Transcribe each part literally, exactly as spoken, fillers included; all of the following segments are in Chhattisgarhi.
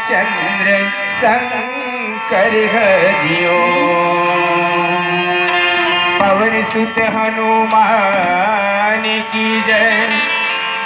चंद्र शंकर हरिओम। पवन सुत हनुमान की जय,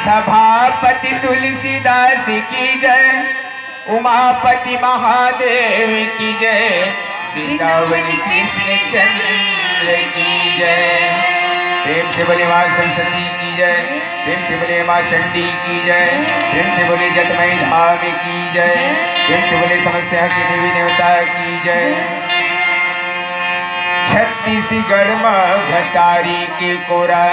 सभापति तुलसीदास की जय, उमापति महादेव की जय, वृंदावन कृष्ण चंद्र की जय। प्रेम से बोले माँ सरस्वती की जय, प्रेम से बोले माँ चंडी की जय, प्रेम से बोले जतमई धाम की जय, प्रेम से बोले समस्त यहाँ के देवी देवता की जय। छत्तीसगढ़ में भतारी के कोरा,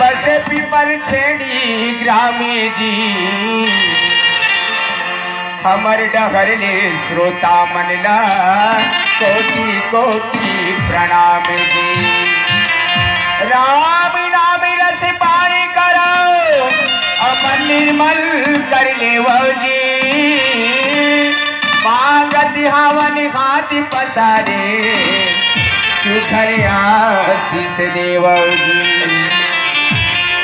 बसे पीपर छेड़ी ग्रामे जी। हमर डहर ले श्रोता मन ला कोटि कोटि प्रणाम जी। राम नाम रस पान करो, अमन निर्मल कर लेवो जी। मांगत हवन हाथ पसारे, सुघर आशीष देवो जी।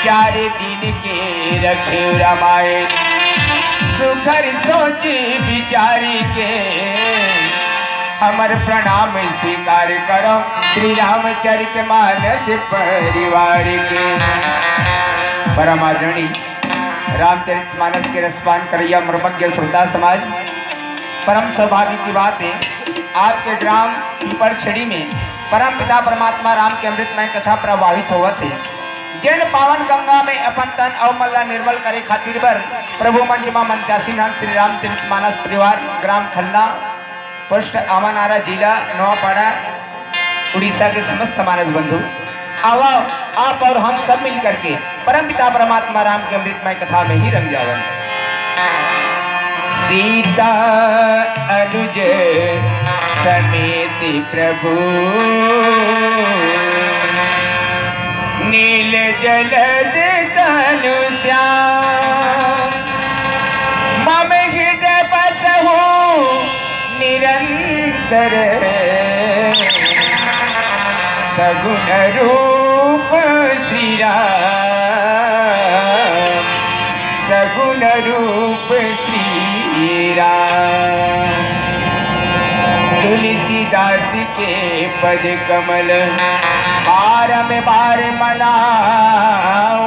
चार दिन के रखे रामायण, सुघर सोची विचारी के, हमर प्रणाम स्वीकार करो श्री रामचरित मानस परिवार के। परम आदरणीय रामचरित मानस के रसपान करैया मर्मज्ञ श्रोता समाज, परम सौभाग्य की बात है, आपके ग्राम पीपरछड़ी में परम पिता परमात्मा राम के अमृतमय कथा प्रवाहित होवत है। जेन पावन गंगा में अपन तन अउ मन ला निर्मल करे खातिर बर प्रभु मंच मा मंचासीन श्री रामचरित मानस परिवार, ग्राम खन्ना, पोस्ट आमानारा, जिला नवापाड़ा, उड़ीसा के समस्त मानस बंधु, आवा, आप और हम सब मिल करके परमपिता परमात्मा राम के अमृतमय कथा में ही रंग जावन। सीता अनुज समेत प्रभु नील जलद तनु श्याम। मम हृदय बसहु निरंतर सगुण रूप श्री राम, सगुण रूप श्री राम। तुलसीदास के पद कमल बारम बार मनाओ,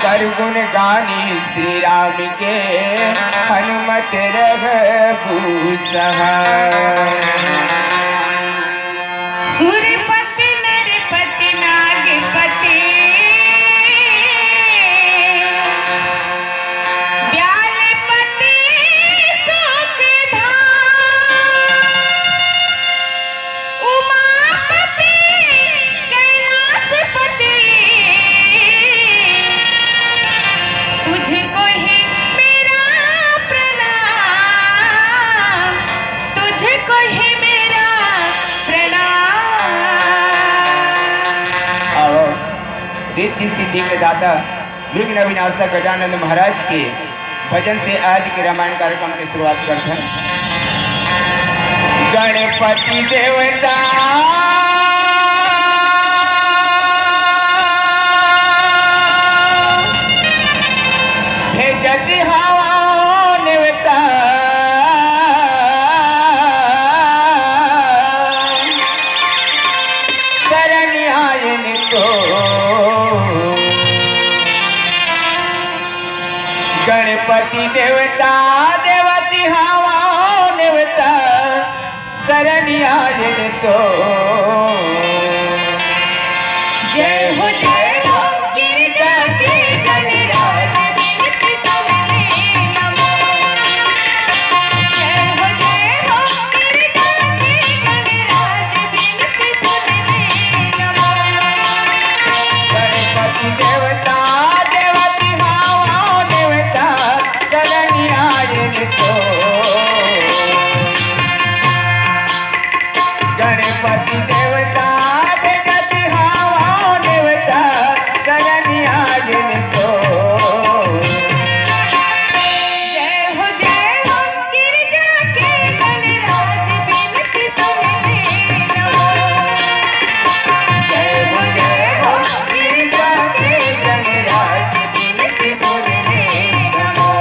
कर गुण गानी श्री राम के हनुमत रहबू सहाय। सुरपति नरपति नागपति व्यालपति सुखधाम। उमापति कैलासपति, तुझको ही मेरा प्रणाम, तुझको ही मेरा प्रणाम। आओ, रिद्धि सिद्धि के दाता विघ्न विनाशक गजानंद महाराज के भजन से आज के रामायण कार्यक्रम के शुरुआत करथन। गणपति देवता भेजत हवा नेवता, शरण आयन तो। गणपति देवता देवती हवा देवता शरण आयन तो। जय हो जय हो गिरजा के गणराज विनती सुन ले नमो। जय हो जय हो गिरजा के गणराज विनती सुन ले नमो। गणपति देवता देवती हवा देवता शरण आयन तो। गणपति देवता भेजत हवा देवता शरण आयन तो। जय हो जय हो गिरजा के गणराज विनती सुन ले नमो। जय हो जय हो गिरजा के गणराज विनती सुन ले नमो।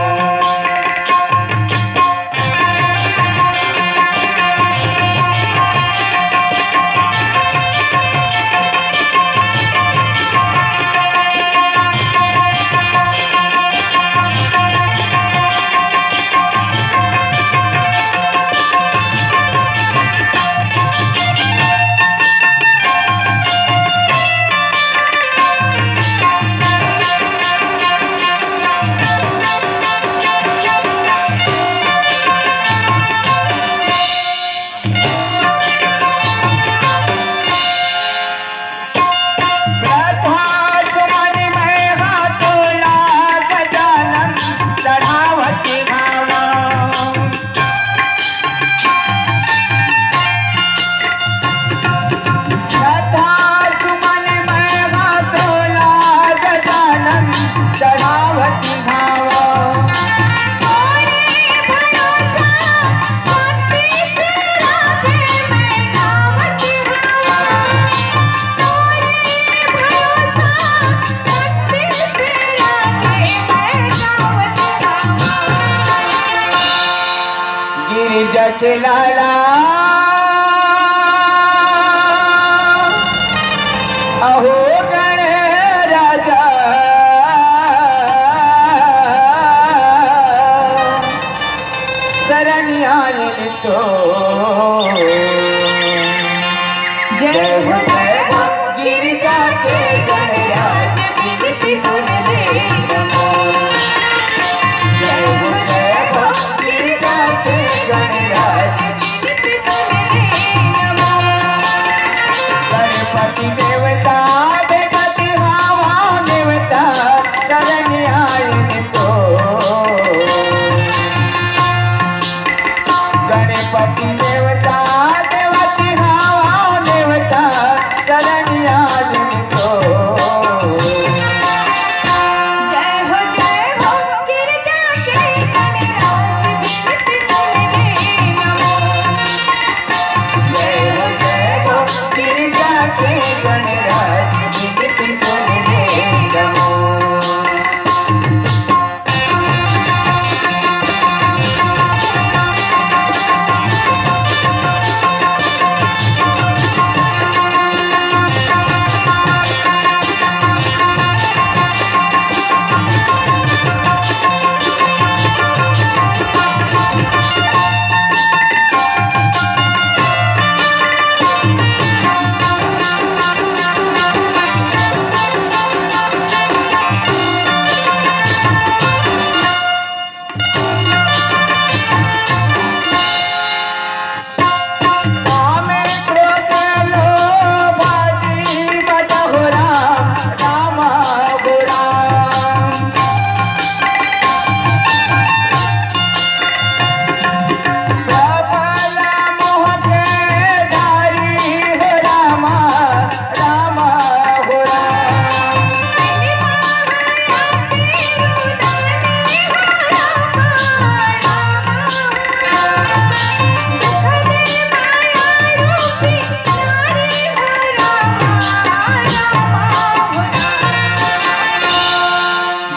के लाला, अहो गण राजा, सरनियायन तो। जय हो, जय हो, गिरिजा के गणराज, विनती सुन ले नमो। जय हो, जय हो, गिरिजा के गणराज, विनती सुन ले नमो। गणपति देवता, देवती हवा देवता, सरनियायन तो। गणपति देवता, देवती हवा देवता, सरनियायन तो। जय हो, जय हो, गिरिजा के गणराज, विनती सुन ले नमो। जय हो, जय हो, गिरिजा के गणराज, विनती सुन ले नमो।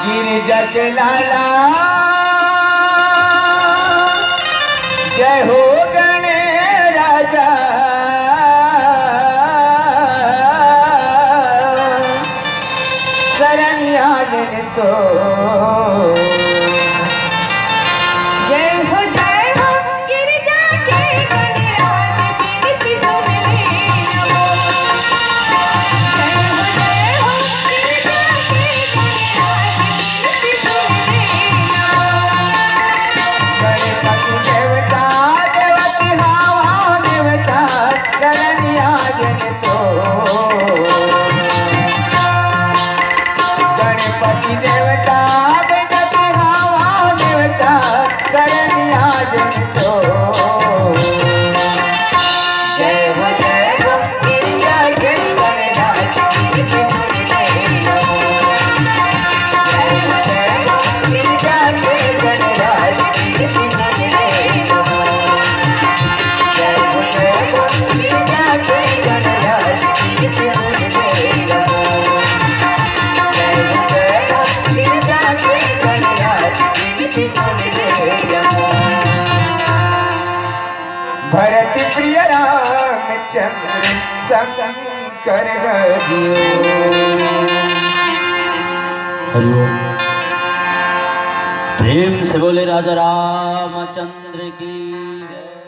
गिरिजा के लाला, जय हो गण राजा, सरनियायन तो। जय हो, जय हो, गिरिजा के गणराज, विनती सुन ले नमो। जय हो, जय हो, गिरिजा के गणराज, विनती सुन ले नमो। गणपति देवता, देवती हवा देवता, सरनियायन तो। गणपति देवता, गणपति हवा देवता, सरनियायन तो। जय हो, जय हो, गिरिजा के गणराज, विनती सुन ले नमो। जय हो, जय हो, गिरिजा के गणराज, विनती सुन ले नमो। जय हो, जय हो, गिरिजा के गणराज, विनती सुन ले नमो। जय हो, जय हो, गिरिजा के गणराज, विनती सुन ले नमो। भरत प्रिय रामचंद्र शंकर हरि ओम। हरि ओम। प्रेम से बोले राजा रामचंद्र की जय।